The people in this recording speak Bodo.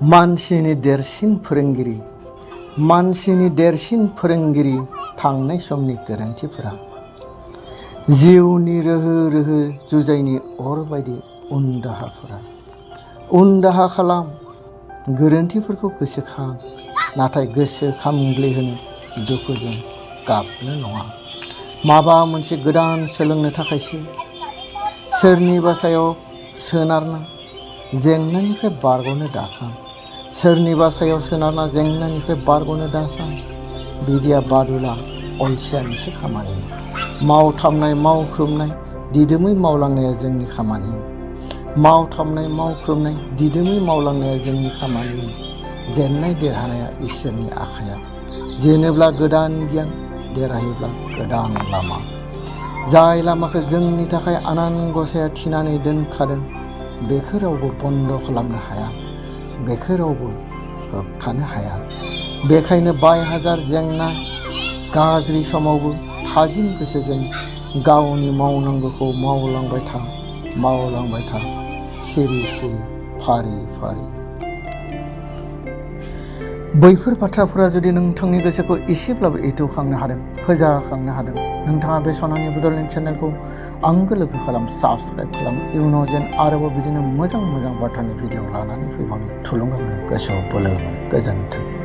मानसिनि देरसिन फोरोंगिरि थांनाय समनि गोरोन्थिफोरा जिउनि रोहो रोहो जुजाइनि अर बायदि उनदाहा खालाम। गोरोन्थिफोरखौ गोसोखां, नाथाय गोसोखांग्लिहोनो दुखुजों गाबनो नङा। माबा मोनसे गोदान सोलोंनो थाखायसो। सोरनिबा सायाव सोनारना जेंनानिफ्राय बारग'नो दासान। बिदिया बादुला अलसियानिसो खामानि। मावथाबनाय मावख्रुबनाय दिदोमै मावलांनाया जोंनि खामानि। जेननाय देरहानाया इसोरनि आखायाव। जेनोब्ला गोदान गियान, देरहायोब्ला गोदान लामा। जाय लामाखौ जोंनि थाखाय आनान गसाइया थिनानै दोनखादों, बेखौ रावबो बन्द' खालामनो हाया, बेखौ रावबो होबथानो हाया। बेखायनो बायहाजार जेंना, गाज्रि समावबो थाजिम गोसोजों गावनि मावनांगौखौ मावलांबाय था, सिरि फारि फारि। बैफोर बाथ्राफोरा जुदि नोंथांनि गोसोखौ एसेब्लाबो एथुखांनो हादों, फोजाखांनो हादों, नोंथाङा बे सनानि बड'लेण्ड चेनेलखौ आंगो लोगो खालाम, साबस्क्राइब खालाम। इयुनाव जेन आरोबाव बिदिनो मोजां बाथ्रानि भिडिअ लानानै फैबावनो थुलुंगा मोनो, गोसोआव बोलो मोनो। गोजोन्थों।